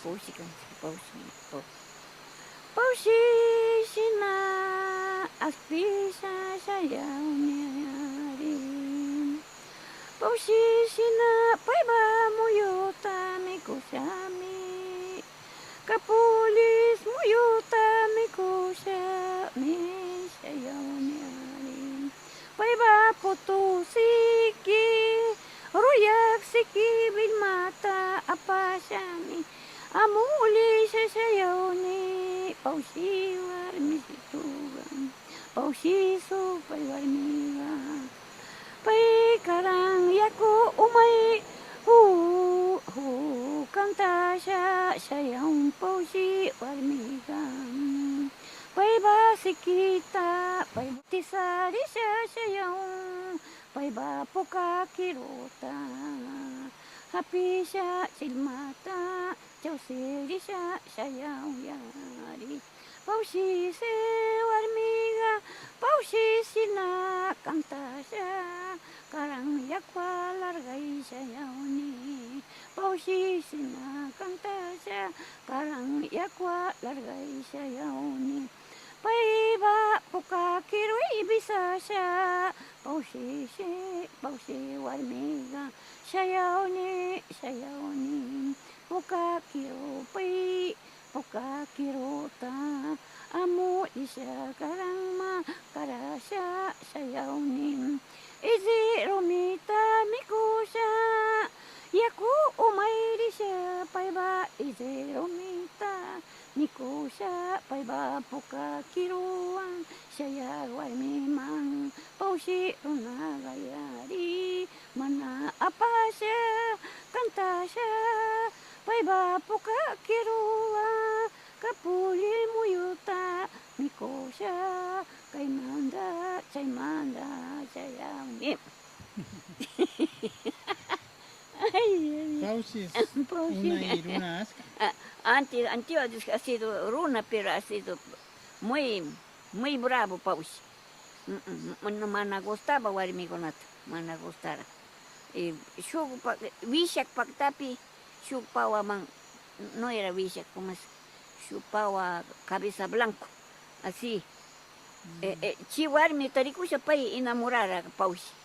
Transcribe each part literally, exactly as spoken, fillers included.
Pawshi kanchik, pawshi, pawshi. Pawshi shina aspisa shayawni ari. Pawshi shina paypa muyuta mikushami. Kapulis muyuta mikushami shayawni ari. Paypa putusiki, ruyaksiki, willmata apashami. Amuli shayawni, pawshi warmisituqa, pawshi supay warmiqa. Pay karan yaku umay, hu, hu, kantasha shayawn pawshi warmiqa. Paypa sikita, pay tisarisha shayawn, paypa puka kiruta, hapisha chillmata, chawsirisha shayawyari. Pawshisi warmiqa, pawshishina kantasha karan yakwa largay shayawni. Pawshishina kantasha karan yakwa largay shayawni. Paypa puka kiruy bisasha, pawshishi, pawshi warmiqa, shayawni, shayawni, puka kiru pay, puka kiruta, amu isha karanma, karasha, shayawni. Isi rumita mikusha, yaku umay risha, paypa isi rumita mikusha, paypa puka kiruwan, shaya warmiman, pawshi runa qayari, mana apasha, kantasha, paypa puka kiruwan, kapulli muyuta mikusha, kaymanta, chaymanta, shayawni. Ay, ay, ay. Pawshis, pawshis. Unay runa aska. Ah, antes, antiguo ha sido runa, pero ha sido muy, muy bravo pawshi. Mm, mm, mana, mana gustaba warmikunata, mana gustara. Eh, shuk pa-, wishak paktapi, shuk pawaman, no era wishak, como es, shuk pawa cabeza blanco, así. Eh, eh, chi warmita rikusha pay enamorara pawshi.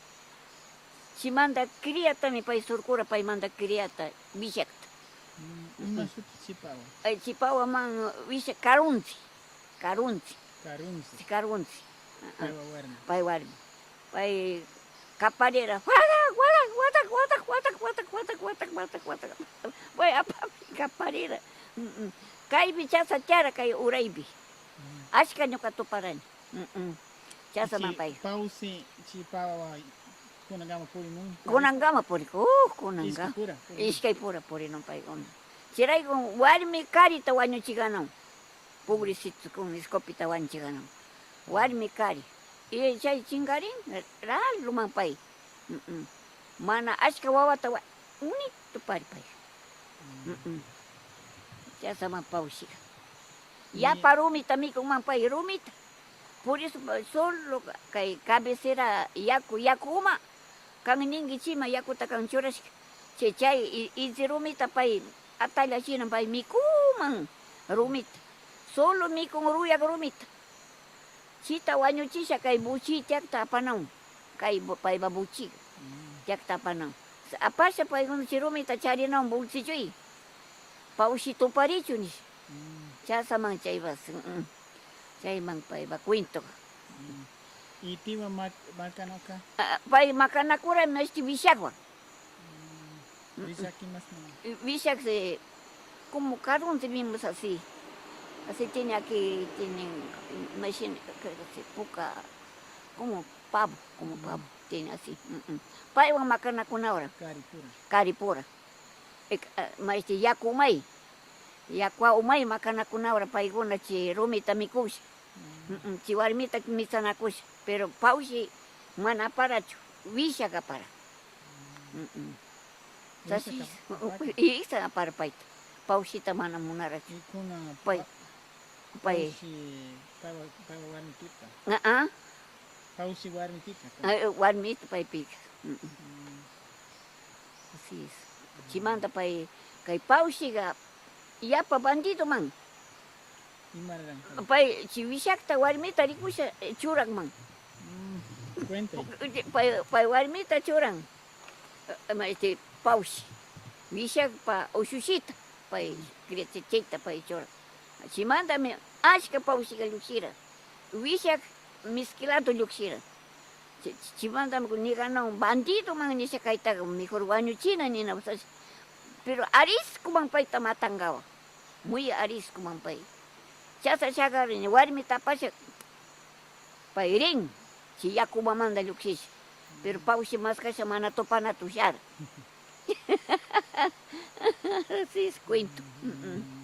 Chimanta criatami pay surkura, paymanta criata, wishakta. Mm, ima shuti chi pawa? Eh, chi pawaman wishak Karunzi, Karunzi. Karunzi. Chi Karunzi. Ah, ah. Paywa warmi. Pay warmi. Pay kaparira. Watak, watak, watak. Pay apami kaparira. Mm, mm. Kaypi chasa tiyara kay uraypi. Mm. Ashka ñuka tuparani. Mm, mm. Chasaman pay. Chi pawshi, chi pawa kunankama purinun. Kunankama puriku, uh, kunankama. Iskaypura, purinan. Iskaypura purinan paykuna. Chayrayku warmi karita wañuchiganan. Pobrecito, con escopeta wañuchiganan. Warmi kari. Y chay chinkarin, raluman pay. Mm, mm. Mana ashka wawata wa-, unitu pari pay. Mm, mm. Chasaman pawshiga. Yapa rumita mikunman pay, rumita. Por eso, solo kay cabecera yaku, yaku uma, kan ninki chima yakuta kan churashka. Chay, chay i-, isi rumita pay atallachina pay mikunman rumita. Solo mikun ruyak rumita. Chita wañuchisha kay buchi tiakta apanawan. Kay bu-, paypa buchiga. Mm. Tiakta apanawan. Apasha paykuna chay rumita charinawan bolsilloy. Pawshi tuparichu nish. Mm. Chasaman chaypas, mm, mm. Chayman paypa cuentoqa. Mm. Y tiwa mak-, makanaka? Ah, pay makanakura mashti wishakwan. Mm. Wishak imasman? Wishak, eh, como Karunzi mismos así. Así tiene aquí, tiene, imagina, que se puka, como pavo, como pavo, tiene así. Mm, mm. Paywan makanakuna ahora. Karipura. Karipura. Ik-, ah, mashti yaku umay. Yaku umay makanakuna ahora paykuna chay rumita mikusha. Mm, mm, chay warmita mitsanakusha. Pero pawshi mana aparachu, wishak apara. Mm, mm. Wishak apara. Iksa apara payta. Pawshita mana munarachu. Y kuna pay, pa-, pay. Pawshi paywa, paywa warmipita. Ah, ah. Pawshi warmipita. Ay, warmita paypika. Mm, mm. Mm. Así es. Chimanta pay, kay pawshiga Yapa bandidoman. Imarqan? Pay chi wishakta warmita rikusha, eh, churanman. Mm, cuenta. Pay, pay warmita churan. Eh, ma, este, pawshi. Wishakpa ushushita pay, criachachayta pay churan. Chimantami achka pawshiga llukshira. Wishak miskilado llukshira. Chi-, chi-, chimantami niganawan bandidoman nisha kaytaga mejor wañuchina nina sash. Pero ariskuman payta matangawan. Muy ariskuman pay. Chasa shagari warmita apasha pay rin. Chi yaku umamanta llukshish. Pero pawshi maskasha mana tupanata ushara. Así es cuento. Mm, mm.